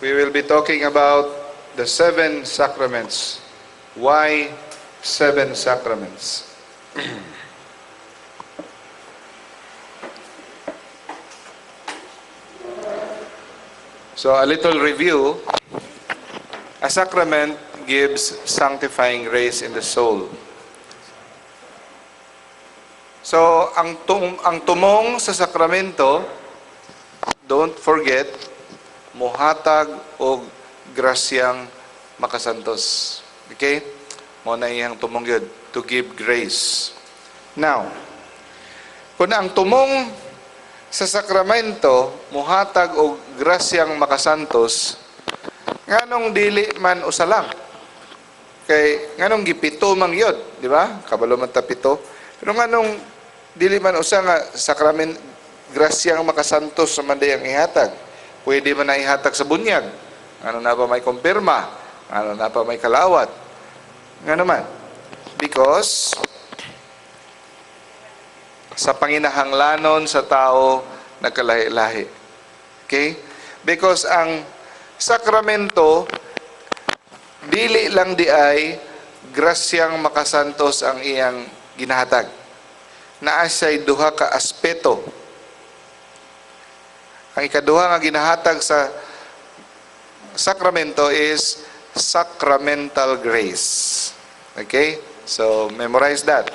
We will be talking about the seven sacraments. Why seven sacraments? So a little review. A sacrament gives sanctifying grace in the soul. So, ang tumong sa sakramento, don't forget, muhatag og grasyang makasantos. Okay? Mao na iyang tumong yun, to give grace. Now, kung ang tumong sa sakramento muhatag og grasyang makasantos, nganong dili man usa lang? Kay nganong gipito man gyud, di ba? Kabalo man ta pito. Pero nganong dili man usa nga sakrament grasyang makasantos sa man ang ihatag? Pwede man na ihatag sa bunyag. Ano na pa may kumpirma? Ano na pa may kalawat? Ngano man? Because sa panginahanglanon sa tao nagkalahi-lahi. Okay? Because ang sakramento dili lang di ay grasyang makasantos ang iyang ginahatag. Naa siya'y duha ka aspeto. Ang ikaduha nga ginahatag sa sakramento is sacramental grace. Okay? So, memorize that.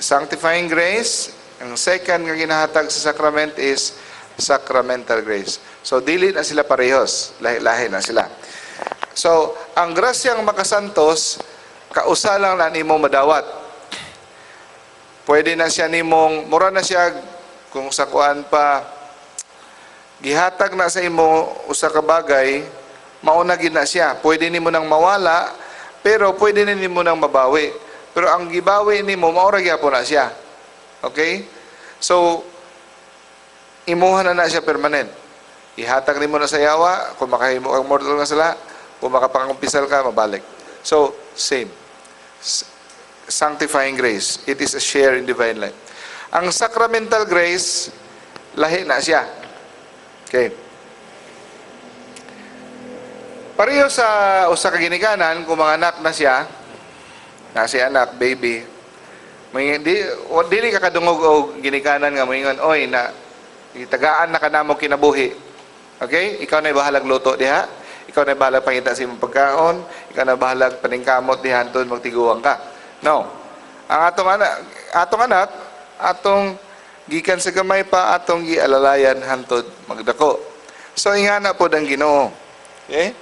Sanctifying grace, ang second nga ginahatag sa sacrament is sacramental grace. So, dili na sila parehos. Lahi-lahi na sila. So, ang grasyang makasantos, kausa lang na nimo madawat. Pwede na siya nimong, mura na siya kung sa kuan pa, gihatag na sa imo usa ka bagay, mauna gid na siya. Pwede nimo nang mawala, pero pwede na nimo nang mabawi. Pero ang gibawi nimo, maura gyapon na siya. Okay? So, imuha na na siya permanent. Ihatag nimo na sa yawa, kung makahimo kang mortal nga sala, kung makapangupisal ka, mabalik. So, same. Sanctifying grace. It is a share in divine life. Ang sacramental grace, lahi na siya. Okay. Pareho sa usa ka ginikanan, kung mga anak na siya, na si anak, baby, may, di, o, dili ka kadungog og ginikanan nga moingon, "Oy, na itagaan na ka namo kinabuhi. Okay? Ikaw na bahalag luto diha. Ikaw na bahalag pangita sa imong pagkaon. Ikaw na bahalag paningkamot diha hantod magtiguang ka." No. Ang atong anak, atong gikan sa gamay pa atong gialalayan hantod magdako. So ingana pod ang Ginoo. Okay?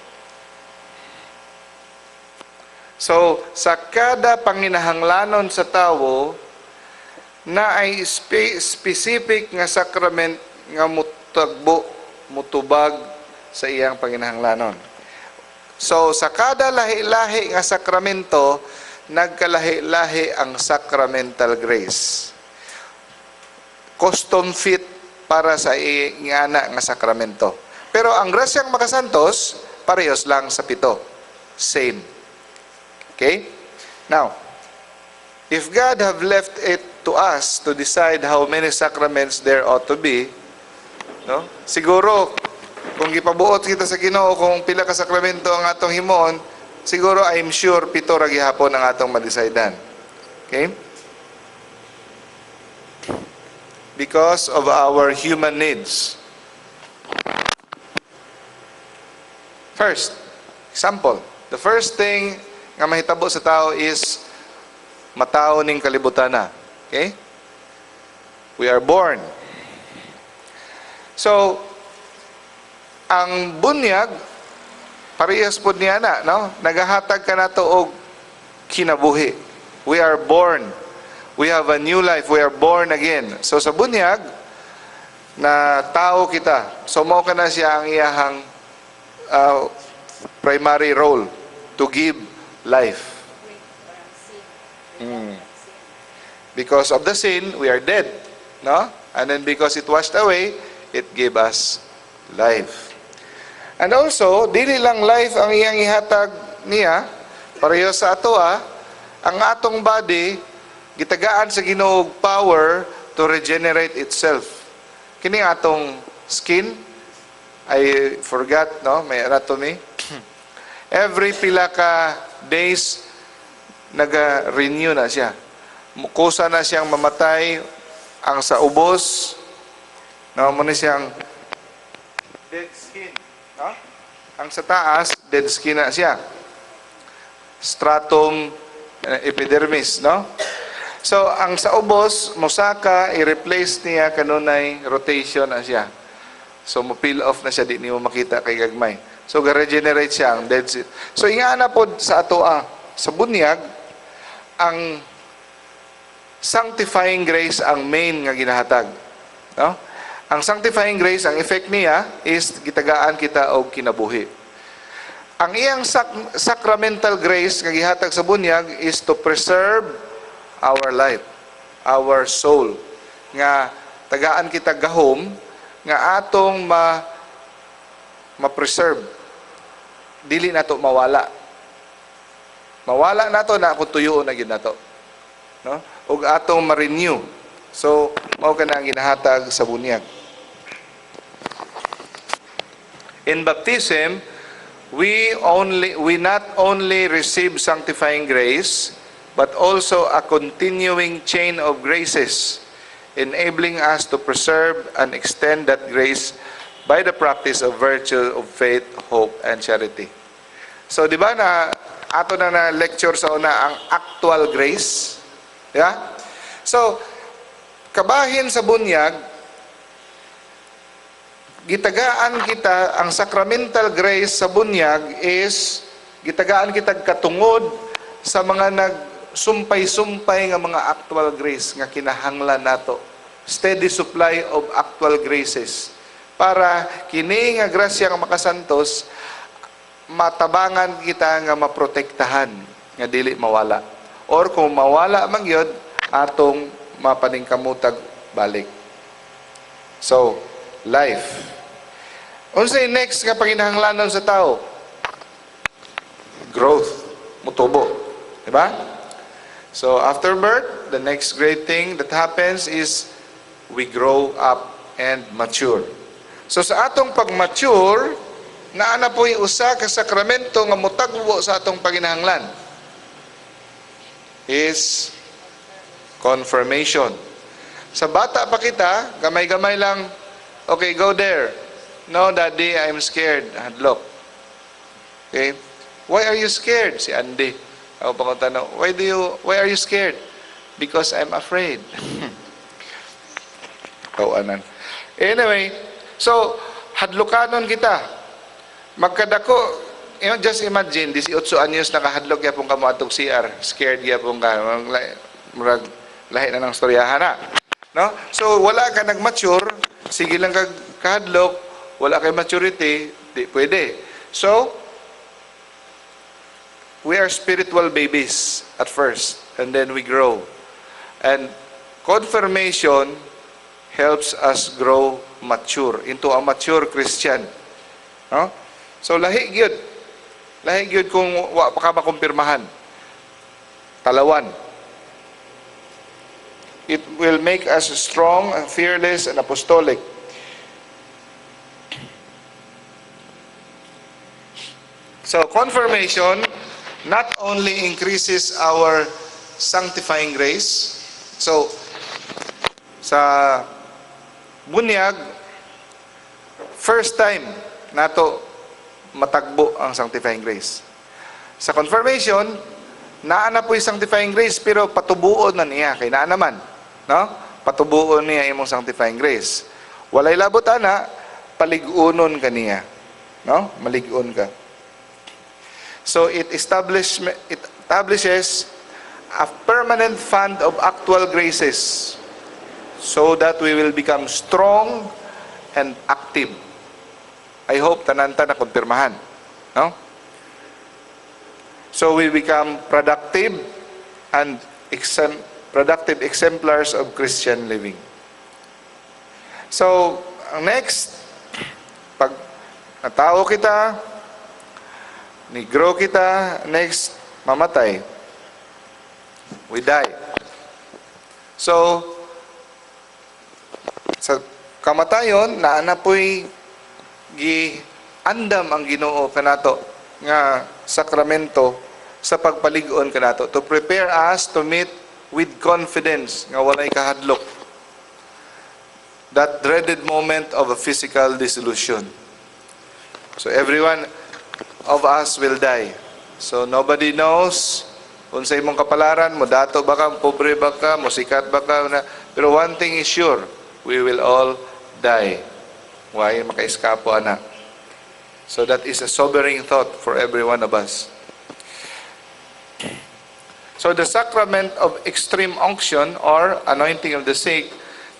So, sa kada panginahanglanon sa tawo, na ay specific nga sacrament nga mutagbo, mutubag sa iyang panginahanglanon. So, sa kada lahi-lahi nga sakramento, nagkalahi-lahi ang sacramental grace. Custom fit para sa ingana nga sakramento. Pero ang grasyang makasantos, parehas lang sa pito. Same. Okay? Now, if God have left it to us to decide how many sacraments there ought to be, no? Siguro kung gipabuot kita sa Ginoo kung pila ka sakramento ang atong himuon, siguro, I'm sure, pito ra gihapon ang atong madecidean. Okay? Because of our human needs. First, example, the first thing nga mahitabo sa tao is matao ning kalibutan na. Okay? We are born. So, ang bunyag, parehas pod niya na, no? Nagahatag ka nato og kinabuhi. We are born. We have a new life. We are born again. So sa bunyag, na tao kita. So mao ka na siya ang iyahang primary role to give life. Because of the sin, we are dead. No? And then because it washed away, it gave us life. And also, dili lang life ang iyang ihatag niya, pareho sa ato ang atong body, gitagaan sa Ginoo og power to regenerate itself. Kini atong skin, I forgot, no, may anatomy. Every pila ka days naga-renew na siya. Kusa na siyang mamatay ang sa ubos, no, mao ni siyang dead skin, no? Ang sa taas, dead skin na siya. Stratum epidermis, no? So, ang sa ubos, mosaka, i-replace niya kanunay, rotation na siya. So, mo peel off na siya, di nimo makita kay gagmay. So, ga-regenerate siya ang dead skin. So, ingana pod sa atoa, sa bunyag, ang sanctifying grace ang main nga ginahatag. No? Ang sanctifying grace, ang effect niya is gitagaan kita og kinabuhi. Ang iyang sacramental grace nga gihatag sa bunyag is to preserve our life, our soul. Nga tagaan kita gahom nga atong ma ma-preserve. Dili nato mawala. Mawala nato na kung tuyoon na gyud nato. No? Ug atong ma-renew. So, mao kana ang ginahatag sa bunyag. In baptism, we not only receive sanctifying grace, but also a continuing chain of graces, enabling us to preserve and extend that grace by the practice of virtue of faith, hope, and charity. So, di ba na ato na na lecture sa una ang actual grace? Yeah? So, kabahin sa bunyag, gitagaan kita, ang sacramental grace sa bunyag is gitagaan kita katungod sa mga nagsumpay-sumpay nga mga actual grace nga kinahanglan nato. Steady supply of actual graces. Para kini nga grasya nga makasantos, matabangan kita nga maprotektahan nga dili mawala. Or kung mawala man gyud, atong mapaningkamutag balik. So, life. Unsay next nga panginahanglanon sa tao? Growth. Mutubo. Diba? So, after birth, the next great thing that happens is we grow up and mature. So, sa atong pag-mature, naa na po'y usa ka sakramento nga mutagbo sa atong panginahanglan is confirmation. Sa bata pa kita, gamay-gamay lang, "Okay, go there." "No, Daddy, I'm scared." Hadlok. Okay? "Why are you scared?" Si Andy. Ako pa tanong, Why are you scared?" "Because I'm afraid." Tawanan. Anyway, so, hadlokanon kita. Magkadako, just imagine, 18 anyos nakahadlok gyapon ka mo atong CR, scared gyapon ka, murag lahi na ng storyahan na. No? So, wala ka nag-mature, sige lang kag kahadlok, wala kay maturity, di pwede. So, we are spiritual babies at first, and then we grow. And confirmation helps us grow mature, into a mature Christian. No? So, lahi gyud. Lahi gyud kung wa pa ka makumpirmahan. Talawan. It will make us strong, fearless, and apostolic. So, confirmation not only increases our sanctifying grace. So, sa bunyag, first time nato matagbo ang sanctifying grace. Sa confirmation, naa na po'y sanctifying grace pero patubuon na niya kay naa naman, no? Patubuon niya imong sanctifying grace. Walay labot ana, palig-unon ka niya, no? Malig-on ka. So it establishes a permanent fund of actual graces so that we will become strong and active. I hope tanan ta na kumpirmahan, no? So we become productive and productive exemplars of Christian living. So, ang next, pag natao kita, ni-grow kita, next, mamatay. We die. So, sa kamatayon, naa na po'y Gi-andam ang Ginoo kanato nga sakramento sa pagpalig-on kanato, to prepare us to meet with confidence nga walay kahadlok that dreaded moment of a physical dissolution. So everyone of us will die. So nobody knows unsa imong kapalaran, mo dato ba ka, pobre ba ka, mo sikat ba ka, na, pero one thing is sure, we will all die. Way maka-eskapo ana. So that is a sobering thought for every one of us. So the sacrament of extreme unction or anointing of the sick,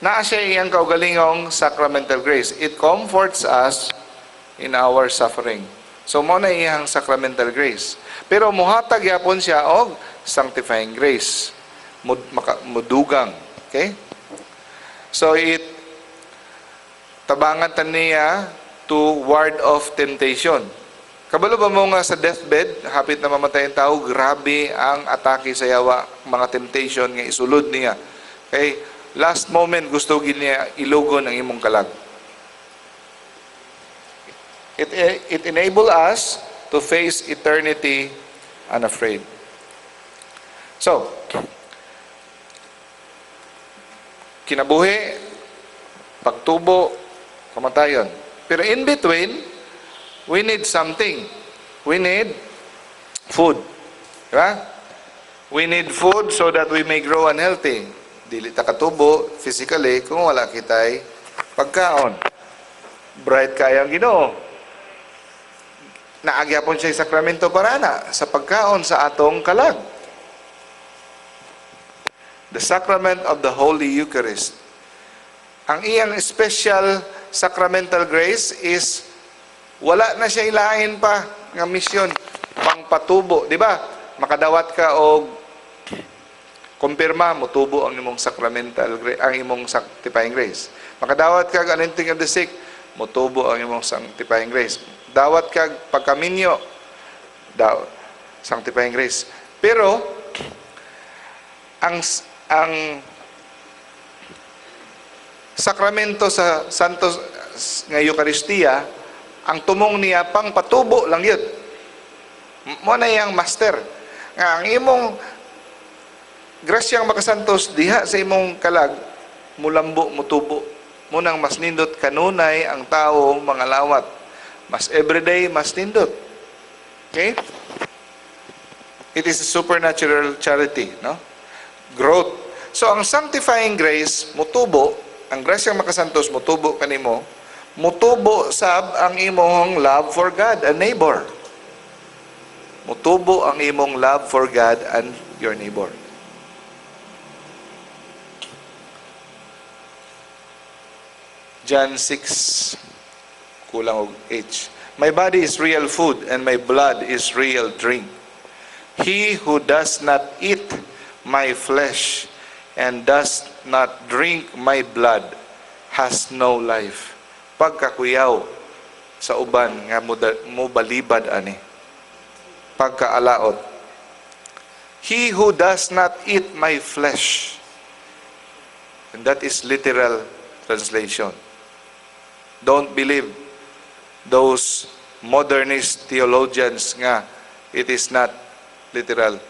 naa siya iyang kaugalingong sacramental grace. It comforts us in our suffering. So mao na iyang sacramental grace. Pero muhatag yapon siya og sanctifying grace. Mudugang. Okay? So it tabangan ta niya to ward off temptation. Kabalo ba mo nga sa deathbed, hapit na mamatay ang tao, grabe ang atake sa yawa, mga temptation nga isulod niya. Okay? Last moment, gusto gid niya ilugon ang imong kalag. It enable us to face eternity unafraid. So, kinabuhi, pagtubo, kamatayon. Pero in between, we need something. We need food. Diba? We need food so that we may grow unhealthy. Dili ta katubo physically kung wala kitay pagkaon. Bright kaayo ang Ginoo. Naa gyapon siya sakramento para na sa pagkaon sa atong kalag. The sacrament of the Holy Eucharist. Ang iyang special sacramental grace is wala na siya ilain pa nga misyon pangpatubo, di ba? Makadawat ka og kumpirma, motubo ang imong sacramental grace, ang imong sanctifying grace. Makadawat ka og anointing of the sick, motubo ang imong sanctifying grace. Dawat kag pagkaminyo, daw sanctifying grace. Pero ang sakramento sa Santo nga Eucharistia, ang tumong niya pang patubo lang yun. Mo na iyang master. Nga ang imong grasyang makasantos diha sa imong kalag, mulambo, mutubo. Munang mas nindot kanunay ang tao mga lawat. Mas everyday, mas nindot. Okay? It is a supernatural charity, no? Growth. So, ang sanctifying grace, mutubo, ang grasyang makasantos, mutubo kanimo, mutubo sab ang imong love for God and neighbor. Mutubo ang imong love for God and your neighbor. John 6, kulang og H. My body is real food and my blood is real drink. He who does not eat my flesh and does not drink my blood has no life. Pagkakuyaw sa uban nga mubalibad ani. Pagkaalaot. He who does not eat my flesh. And that is literal translation. Don't believe those modernist theologians nga it is not literal.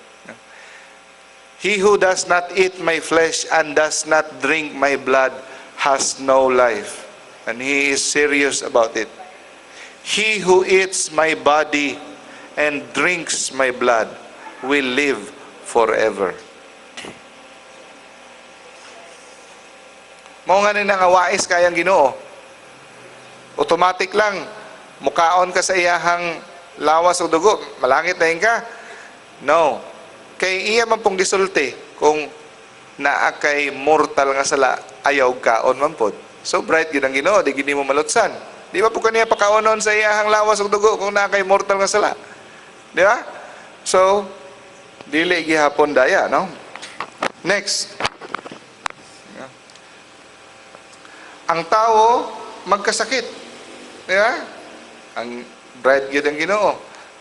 He who does not eat my flesh and does not drink my blood has no life. And he is serious about it. He who eats my body and drinks my blood will live forever. Mao nga ni nga wais kayang Ginoo. Automatic lang mukaon ka sa iyahang lawas o dugo, malangit na ka. No. Kay iya man pong gisulti kung naa kay mortal nga sala, ayaw kaon man pod. So bright gid ang Ginoo, di gid nimo malutsan. Di ba po kaniya pakaonon sa iyahang lawas ug dugo kung naa kay mortal nga sala? Di ba? So dili gihapon daya, no? Next. Ang tao magkasakit. Di ba? Ang bright gyud ang Ginoo.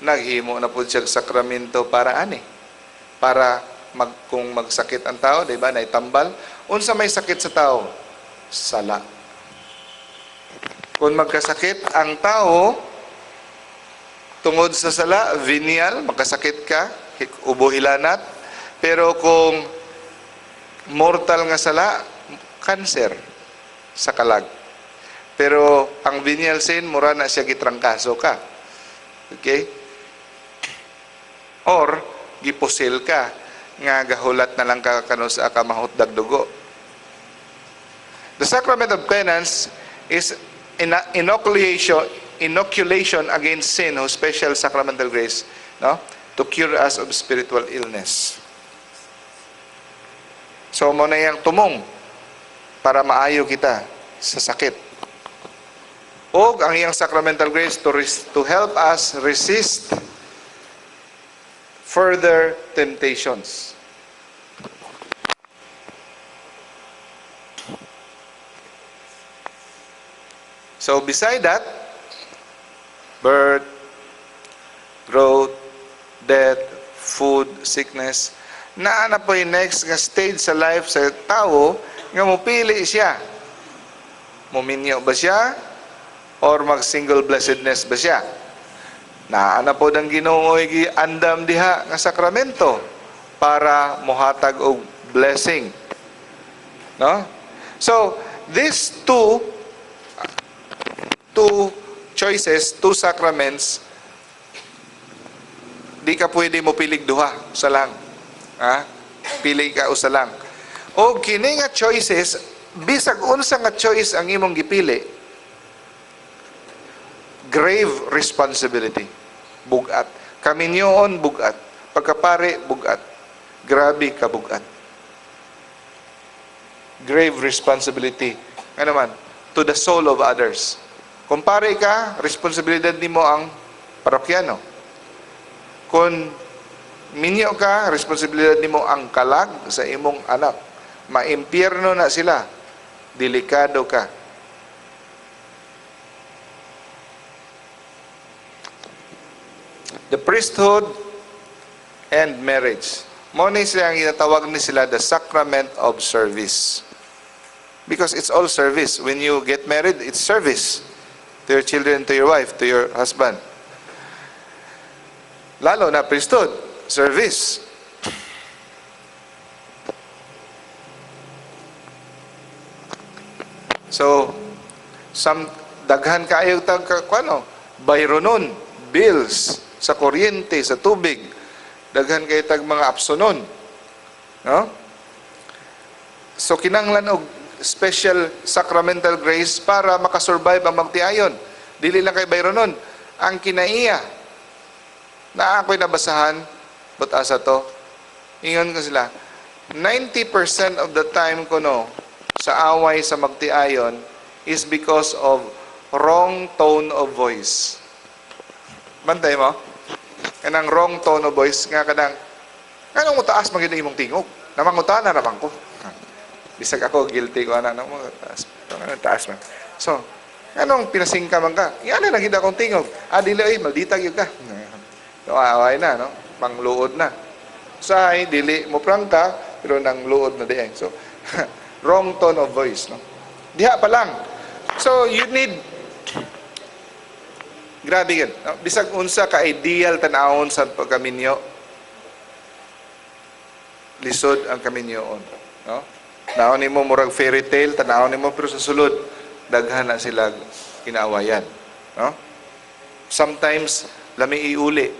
Naghimo na pud siya sakramento para ani. Para kung magsakit ang tao, di ba, naitambal. Unsa may sakit sa tao? Sala. Kung magkasakit ang tao tungod sa sala, venial, magkasakit ka, ubo, hilanat. Pero kung mortal nga sala, cancer sa kalag. Pero ang venial sin, mura na siya gitrangkaso ka. Okay? Or, gipusil ka, nga gahulat na lang ka kanus-a ka mahutdag dugo. The sacrament of penance is inoculation against sin, whose special sacramental grace, no? To cure us of spiritual illness. So, mao na yung tumong para maayo kita sa sakit. O ang iyang sacramental grace to help us resist further temptations. So beside that, birth, growth, death, food, sickness, naa na po yung next nga stage sa life sa tao nga mupili siya. Muminyo ba siya? Or mag-single blessedness ba siya? Naa na po ng Ginoo andam diha nga sakramento para mohatag og blessing. No? So, these two choices, two sacraments, di ka pwede mo pilig duha, usa lang. Ha? Pili ka usa lang. O kini nga choices, bisag unsa nga choice ang imong gipili, grave responsibility. Bugat. Kaminyoon, bugat. Pagkapare, bugat. Grabe ka bugat. Grave responsibility. Ano man? To the soul of others. Kung pare ka, responsibilidad nimo ang parokyano. Kung minyo ka, responsibilidad nimo ang kalag sa imong anak. Maimpyerno na sila. Delikado ka. The priesthood and marriage. Mao ni sila ang ginatawag ni sila the sacrament of service. Because it's all service. When you get married, it's service to your children, to your wife, to your husband. Lalo na priesthood, service. So, some daghan kaayo tag kuano, bayronon, bills sa kuryente, sa tubig. Daghan kaayo tag mga apsonon. No? So kinahanglan og special sacramental grace para makasurvive ang magtiayon. Dili lang kay bayronon. Ang kinaiya na ako'y nabasahan, but asa to, ingon ko sila, 90% of the time kuno sa away sa magtiayon is because of wrong tone of voice. Bantay mo? Kanang wrong tone of voice nga kanang nganong mo taas man gyud imong tingog? Namangutana ra man ko. Bisag ako guilty ko ana mo taas. Nganong taas man. So, nganong pinasingka man ka? Yan na gyud akong tingog. Ah, dili oy, maldita gyud ka. So, away na, no? Pangluod na. Usahay dili mo prangka pero nang luod na di ay. So, wrong tone of voice, no? Diha pa lang. So, you need grabe yun. No? Bisag unsa ka ideal tan-awon sa pagkaminyo, lisod ang kaminyoon, no? Naon nimo murag fairy tale, tan-awon nimo pero sa sulod daghan na sila kinaawayan, no? Sometimes lami iuli.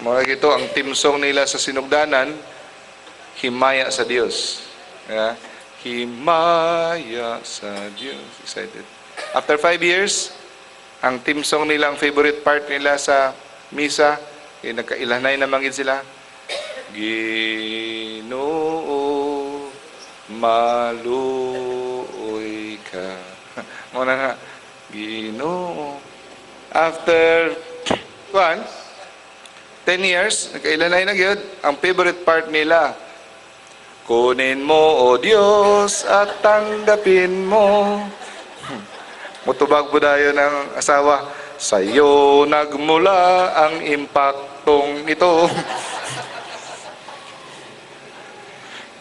Mura gito ang team song nila sa sinugdanan, Himaya sa Dios. Yeah. Himaya sa Dios. Excited. After 5 years, ang team song nila, ang favorite part nila sa misa, eh, nagkailanay naman gid sila. Ginoo, maluoy ka. Mao na na. Ginoo. After one, 10 years, nagkailanay na gyud, ang favorite part nila, "Kunin mo, O Diyos, at tanggapin mo." Mutubag po dayon ng asawa, "Sa'yo nagmula ang impaktong ito."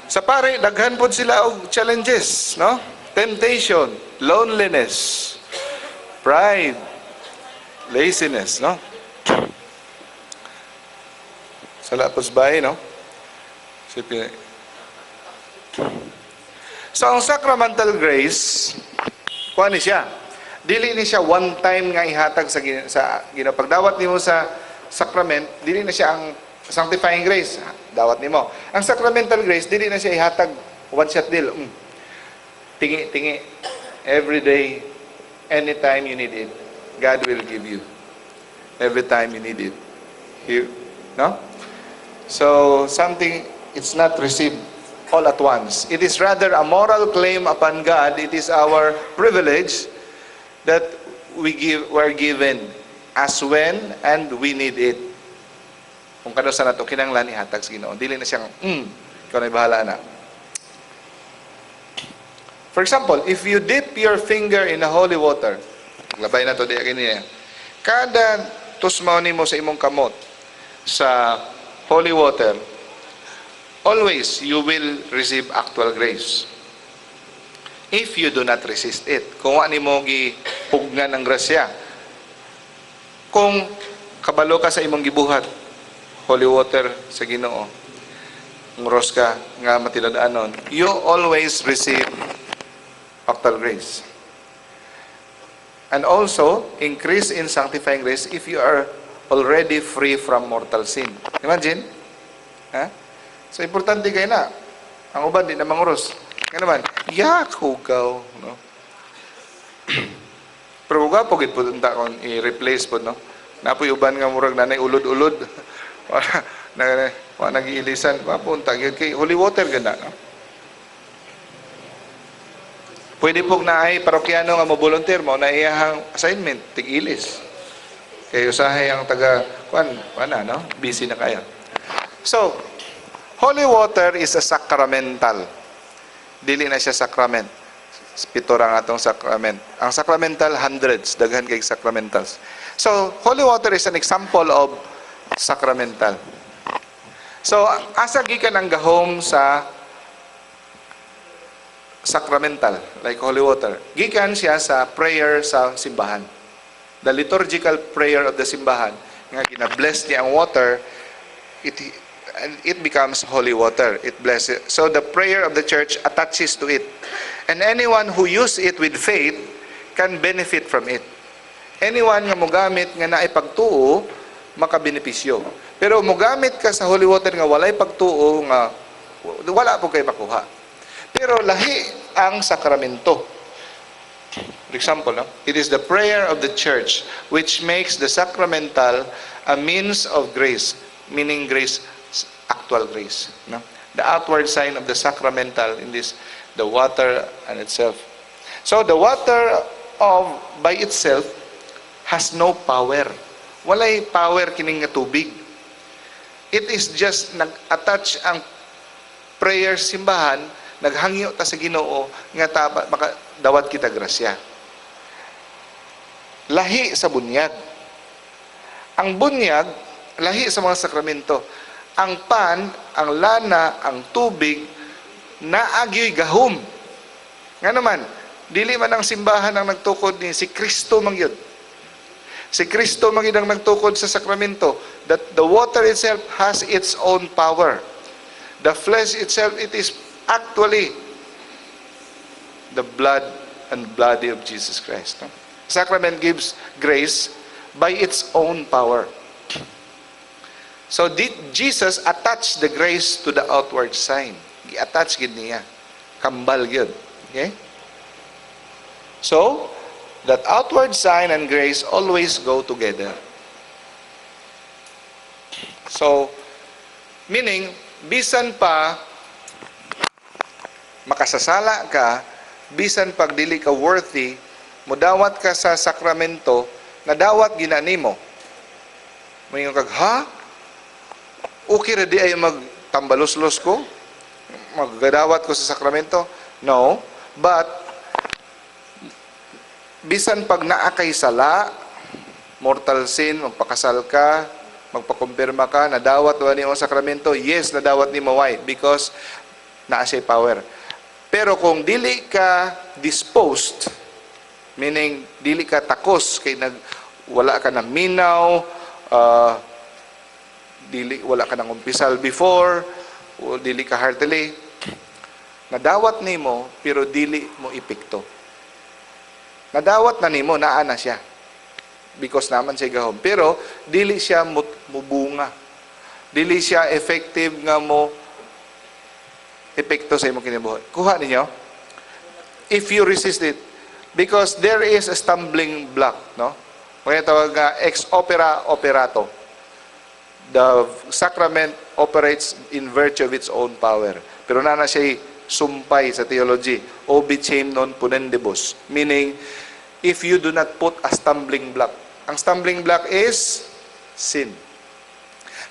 Sa pare, daghan po sila og challenges, no? Temptation, loneliness, pride, laziness, no? Sala po sa bahay, no? Sige. So, ang sacramental grace, kuha ni siya. Dili ni siya one time nga ihatag sa Ginoo. Pagdawat nimo sa sacrament, dili na siya ang sanctifying grace. Dawat nimo. Ang sacramental grace, dili na siya ihatag one shot deal. Tingi, tingi. Every day, anytime you need it, God will give you. Every time you need it. No? So, something, it's not received all at once. It is rather a moral claim upon God. It is our privilege that we're given as when and we need it. Kung kanus-a nato kinanglan, ihatag sa Ginoo. Dili na siyang, ikaw na bahala na. For example, if you dip your finger in the holy water, labay na to di kini. Kada tusmaw nimo sa imong kamot sa holy water, always you will receive actual grace. If you do not resist it. Kung wa nimo gipugnan ang grasya. Kung kabalo ka sa imong gibuhat, holy water sa Ginoo, nguros ka nga matilad-anon, you always receive actual grace. And also, increase in sanctifying grace if you are already free from mortal sin. Imagine? Ha? So, importante kaayo na. Ang uban, di na manguros. Nga naman, yak, hugaw. No? Pero hugaw po, gid po unta kung i-replace po, no? Napoy uban nga murag nanay ulod-ulod. Wala, na, wa nagiilisan. Wa po unta, gyud kay holy water ganda, no? Pwede po na ay parokyano nga mo volunteer mo na iyahang assignment tig-ilis. Kay usahay ang taga kuan, wala, no? Busy na kayo. So, holy water is a sacramental. Dili na siya sacrament. Pito ra nga atong sacrament. Ang sacramental, hundreds, daghan kay sacramentals. So, holy water is an example of sacramental. So, asa gikan ang gahom sa sacramental, like holy water? Gikan siya sa prayer sa simbahan. The liturgical prayer of the simbahan, nga gina-bless niya ang water, and it becomes holy water. It blesses. So the prayer of the church attaches to it. And anyone who use it with faith can benefit from it. Anyone nga mogamit nga naay pagtuo, makabenepisyo. Pero mogamit ka sa holy water nga walay pagtuo, nga wala po kay makuha. Pero lahi ang sakramento. For example, no? It is the prayer of the church which makes the sacramental a means of grace, meaning grace, actual grace. No? The outward sign of the sacramental in this, the water and itself. So the water of by itself has no power. Walay power kining nga tubig. It is just nag-attach ang prayer sa simbahan, naghangyo ta sa Ginoo nga taba, maka dawat kita grasya. Lahi sa bunyag. Ang bunyag lahi sa mga sakramento. Ang pan, ang lana, ang tubig naagyoy gahom. Nga naman, dili man ang simbahan ang nagtukod ni si Kristo man gyud. Si Kristo man gyud ang nagtukod sa sakramento that the water itself has its own power. The flesh itself, it is actually the blood and body of Jesus Christ. No? Sacrament gives grace by its own power. So did Jesus attached the grace to the outward sign. Gi-attach gid niya. Kambal gyud. Okay? So, that outward sign and grace always go together. So, meaning, bisan pa makasasala ka, bisan pag dili ka worthy, mudawat ka sa sakramento, nadawat gina nimo. Moingon kag, "Ha? Okay ra di ay magtambalos-los ko? Maggadawat ko sa sakramento?" No. But, bisan pag naa kay sala, mortal sin, magpakasal ka, magpakumpirma ka, nadawat ba nimo ang sakramento? Yes, nadawat nimo. Why? Because naa siya power. Pero kung dili ka disposed, meaning dili ka takos kay nag wala ka naminaw, dili wala ka nang umpisal before, o dili ka heartily, nadawat nimo pero dili mo epekto. Nadawat na nimo, naa na siya. Because naman siya gahom. Pero dili siya mubunga. Dili siya effective nga mo epekto sa imong kinabuhi. Kuha ninyo? If you resist it, because there is a stumbling block, no? Kaya tawag nga ex opere operato. The sacrament operates in virtue of its own power. Pero naa na siya sumpay sa theology, obicem non ponendibus. Meaning, if you do not put a stumbling block. Ang stumbling block is sin.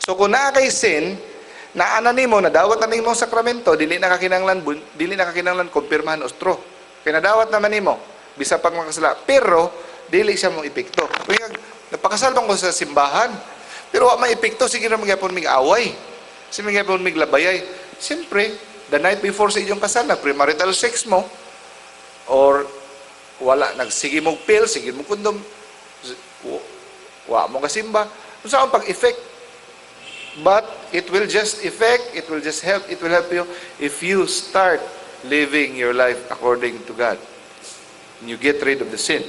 So kung naa kay sin, naa na nimo, nadawat na nimo ang sakramento, dili na kakinanglan kumpirmahan ostro. Kay nadawat naman nimo, bisa pag makasala. Pero dili siya mo epekto. Kaya napakasal man ko sa simbahan, pero wa may epekto, sige ra magyapon mig away. Sige magyapon mig labayay. Siyempre, the night before sa inyong kasal, nag premarital sex mo, or wala, nagsige mong pill, sige mong kondom, wa mo kasimba. Unsa ang pag-effect? But it will just effect, it will just help, it will help you if you start living your life according to God. And you get rid of the sin.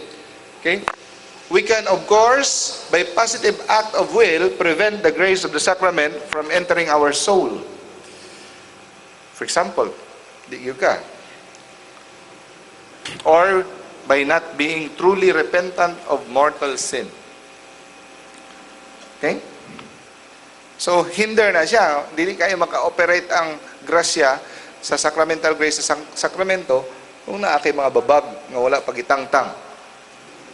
Okay? We can, of course, by positive act of will, prevent the grace of the sacrament from entering our soul. For example, di gyud ka. Or by not being truly repentant of mortal sin. Okay? So, hinder na siya. Dili kayo maka-operate ang grasya sa sacramental grace sa sakramento kung naa kay mga babag nga wala pagitangtang.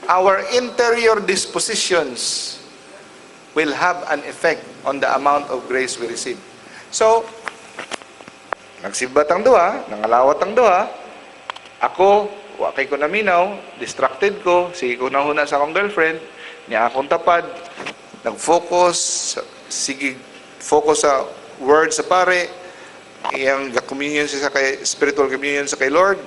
Our interior dispositions will have an effect on the amount of grace we receive. So, nagsimba tang duha, nangalawat ang duha, ako, wa kay ko naminaw, distracted ko, sige ko nahuna sa akong girlfriend, niya akong tapad, nag-focus, sige, focus sa word sa pare, iyang communion siya sa kay, spiritual communion sa kay Lord.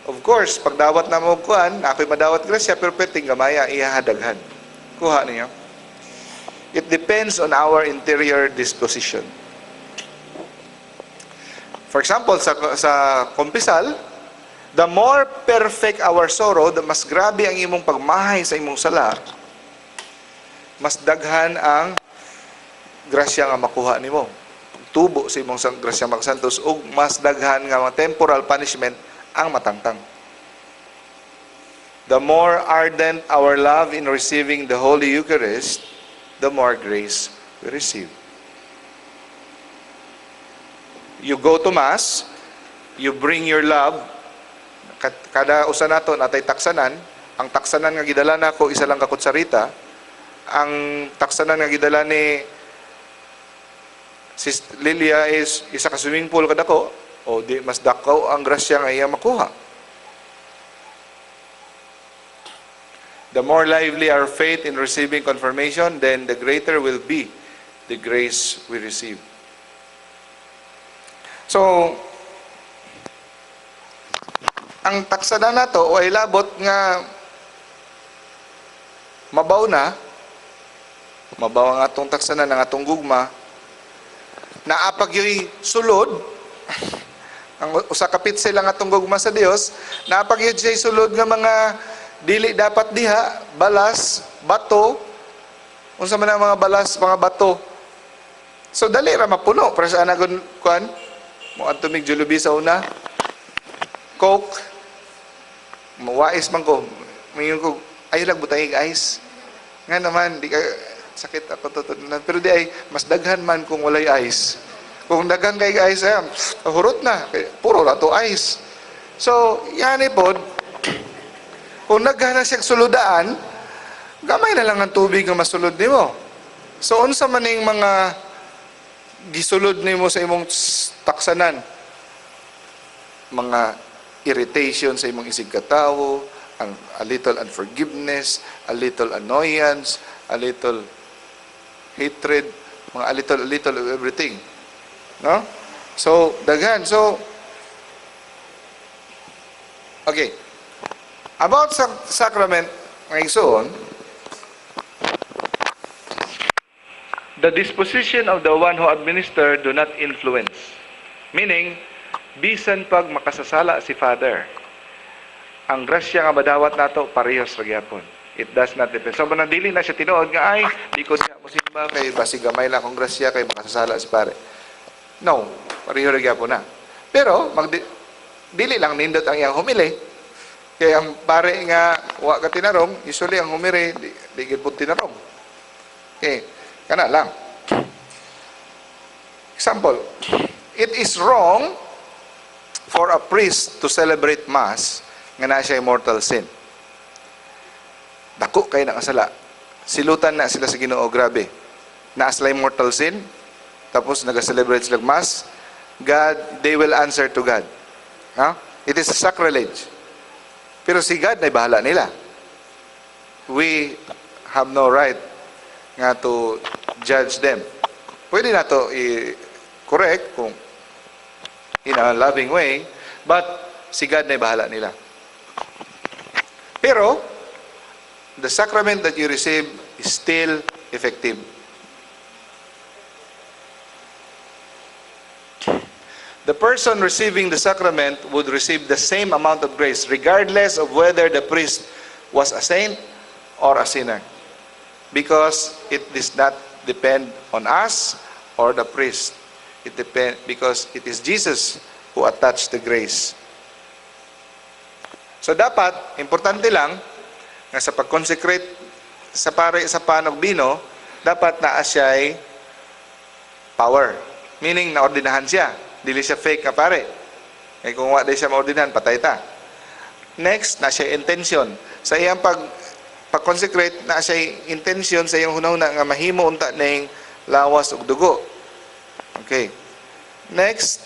Of course, pagdawat na mo kuan, ako'y madawat grasya, pero perting gamaya, ihahadaghan. Kuha niyo. It depends on our interior disposition. For example, sa kumpisal, the more perfect our sorrow, the mas grabe ang imong pagmahay sa imong sala, mas daghan ang grasya nga makuha nimo. Tubo sa imong grasya makasantos ug mas daghan nga mga temporal punishment ang matangtang. The more ardent our love in receiving the Holy Eucharist, the more grace we receive. You go to Mass, you bring your love, kada usa nato natay taksanan, ang taksanan nga gidala nako isa lang ka kutsarita, ang taksanan nga gidala ni Sis Lilia is isa ka swimming pool kadako, o di mas dako ang grasya nga iya makuha. The more lively our faith in receiving confirmation, then the greater will be the grace we receive. So, ang taksana nato o ay labot nga mabaw na, mabaw ang atong taksana ng atong gugma, naapag yo'y sulod, ang usa ka pitsel ang atong gugma sa Dios, naapag yo'y siya sulod nga mga dili dapat diha, balas, bato, unsa man ang mga balas, mga bato. So dali ra mapuno, pero sa anagon kuan, mo adto mig Jollibee sa una, Coke, mawais man ko, mayon ko, ay lang butangig ice. Nga naman, di ka, sakit ako to, pero di ay, mas daghan man kung walay ice. Kung daghan kay ice, ay, hurot na, kay, puro ra to ice. So, yani pod, kung daghan na siyang suludaan, gamay na lang ang tubig nga masulod nimo. So, unsa man ning mga gisulod nimo sa imong taksanan? Mga irritation sa imong isig katawo, ang a little unforgiveness, a little annoyance, a little hatred, mga a little of everything. No? So, daghan. So, Okay. About sa sacrament, mga igsoon, the disposition of the one who administer do not influence. Meaning, bisan pag makasasala si Father, ang grasya nga madawat nato parehas ra gyapon. It does not depend. So, manang dili na siya tinuod nga, "Ay, di ko diha mo simba kay basig gamay lang akong grasya kay makasasala si pare." No, pareho ra gyapon na. Pero, dili lang nindot ang iyang homily. Kaya ang pare nga wa ka tinarong, usually ang homily, di gyud pud tinarong. Okay, kana lang. Example, it is wrong for a priest to celebrate Mass nga naa siya mortal sin. Dako kay nakasala. Silutan na sila sa Ginoo, grabe. Naa sila mortal sin, tapos naga-celebrate sila Mass, God, they will answer to God. Ha? It is a sacrilege. Pero si God na bahala nila. We have no right nga to judge them. Pwede na to i-correct kung in a loving way, but si God na bahala nila. Pero, the sacrament that you receive is still effective. The person receiving the sacrament would receive the same amount of grace regardless of whether the priest was a saint or a sinner. Because it does not depend on us or the priest. It depend because it is Jesus who attached the grace. So dapat, importante lang, nga sa pag-consecrate sa pare sa pan og bino, dapat naa siya'y power. Meaning, naordinahan siya. Dili siya fake nga pare. Kaya kung wa siya maordinahan, patay ta. Next, na siya intention. Sa iyang pag-consecrate, na siya intention sa iyang hunahuna nga mahimo unta ning lawas ug dugo. Okay. Next,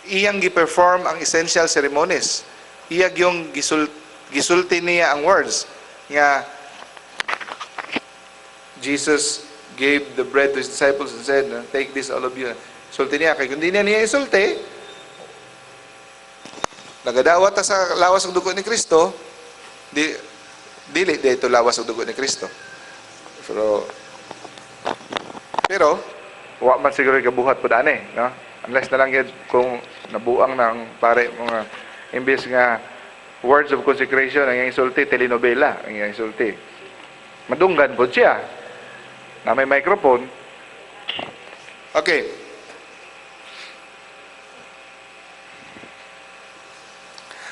iyang gi-perform ang essential ceremonies. Iya yung gisulti niya ang words nga Jesus gave the bread to his disciples and said, "Take this, all of you." Sulti niya, kay kung di niya isulti, nagadawat ta sa lawas ug dugo ni Kristo, di dili di ito lawas ug dugo ni Kristo. Pero wa man siguro kabuhat pud ani, no? Unless na lang gyud kung nabuang ng pare mga imbes nga words of consecration ang iyang isulti, telenovela ang iyang isulti. Madunggan pud siya. Na may microphone. Okay.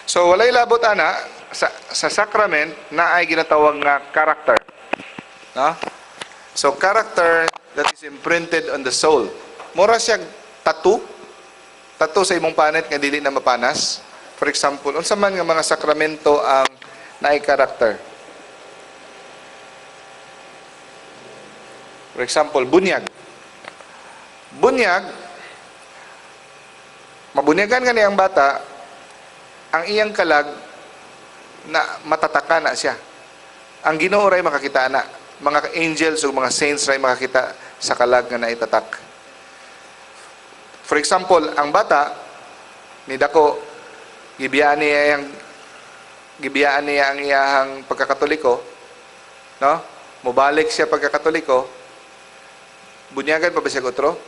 So walay labot ana sa sacrament na ay ginatawag nga character. No? So character that is imprinted on the soul. Mura siya tattoo. Tattoo sa imong panit nga dili na mapanas. For example, unsa man nga mga sakramento ang naay character? For example, bunyag. Bunyag, mabunyagan ka ang bata, ang iyang kalag na matataka na siya. Ang Ginoo ray makakita na. Mga angels o mga saints ray makakita sa kalag nga naitatak. For example, ang bata ni dako gibiyaan niya ang iyahang pagkakatoliko, no? Mobalik siya pagkakatoliko. Bunyagan pa ba siya otro?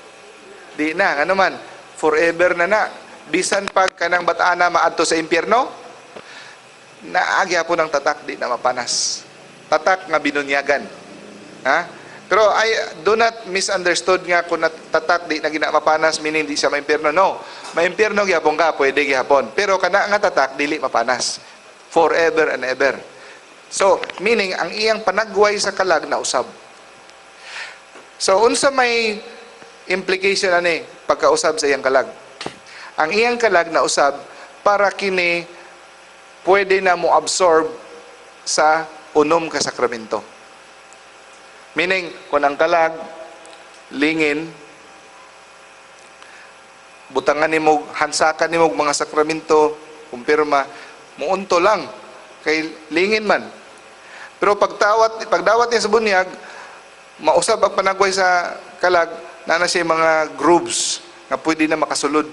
Di na, ano man, forever na na. Bisan pag kanang bataan maadto sa impyerno, naagya po ng tatak, di na mapanas. Tatak nga binunyagan. Ha? Pero I do not misunderstood nga kung tatak di na gina mapanas, meaning di siya maimpyerno. No. Maimpyerno gyapon ka, pwede gyapon. Pero kana nga tatak dili mapanas. Forever and ever. So, meaning ang iyang panagway sa kalag na usab. So, unsa may implication ani pagkausab sa iyang kalag? Ang iyang kalag na usab para kini pwede na mo absorb sa unom ka sakramento. Meaning, kung ang kalag lingin, butangan nimo, hansakan nimo mga sakramento, kumpirma, muunto lang kay lingin man. Pero pagdawat niya sa bunyag, mausab ang panagway sa kalag, na na siya mga grooves nga pwede na makasulod,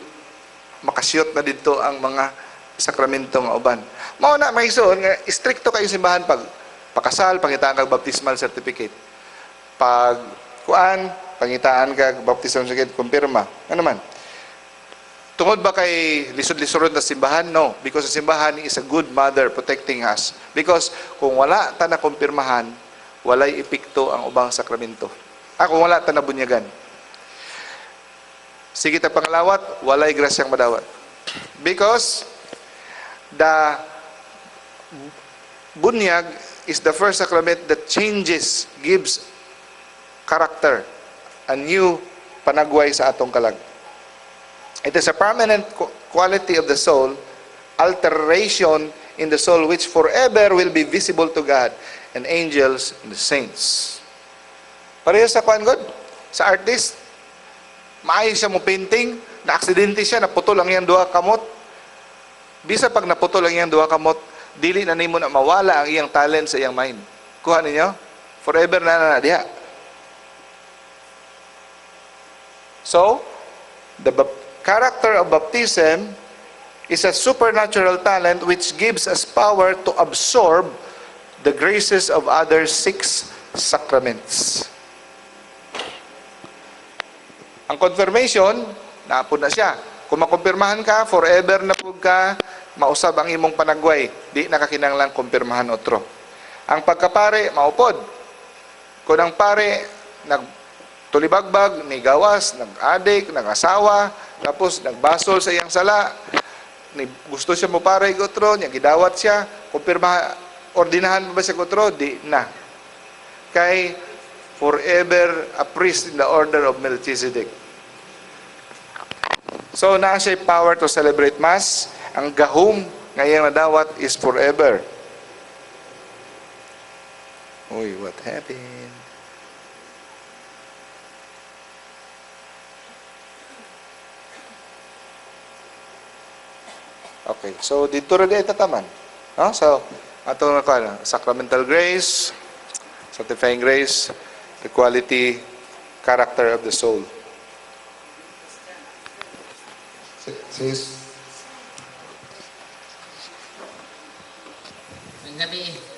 makasyot na dito ang mga sakramento nga uban. Mao na, mga igsoon, nga istrikto kayo simbahan. Pag pakasal, pangitaan kag baptismal certificate. Pag kuan, pangitaan kag baptismal certificate, kumpirma. Ano man? Tungod ba kay lisod-lisod na simbahan? No, because the simbahan is a good mother protecting us. Because kung wala ta na kumpirmahan, walay epekto ang ubang sakramento. Ah, kung wala ta na bunyagan. Sige ta pangalawat, walay grasyang madawat. Because the bunyag is the first sacrament that changes, gives character, a new panagway sa atong kalag. It is a permanent quality of the soul, alteration in the soul which forever will be visible to God and angels and the saints. Pareho sa kuan god, sa artist, maayo siya mo painting, na aksidente siya, naputol ang iyang duha kamot. Bisa pag naputol ang iyang duha kamot, dili na nimo na mawala ang iyang talent sa iyang mind. Kuha ninyo? Forever na na, na diha. So, the character of baptism is a supernatural talent which gives us power to absorb the graces of other six sacraments. Ang confirmation, naapod na siya. Kung makumpirmahan ka, forever na pud ka, mausab ang imong panagway. Di na kakinahanglang kumpirmahan otro. Ang pagkapare, maupod. Kung ang pare, nagtulibagbag, nigawas, nag-adik, nag-asawa, tapos nagbasol sa iyang sala, ni gusto siya mo pare otro, niya gidawat siya, kumpirma, ordinahan pa ba siya otro? Di na. Kay forever a priest in the order of Melchizedek. So, naa siya power to celebrate Mass. Ang gahom nga iyang nadawat is forever. Uy, what happened? Okay, so dito rin ay tataman. No? So, ato na ko, sacramental grace, sanctifying grace, the quality, character of the soul. Sis. Ang gabi.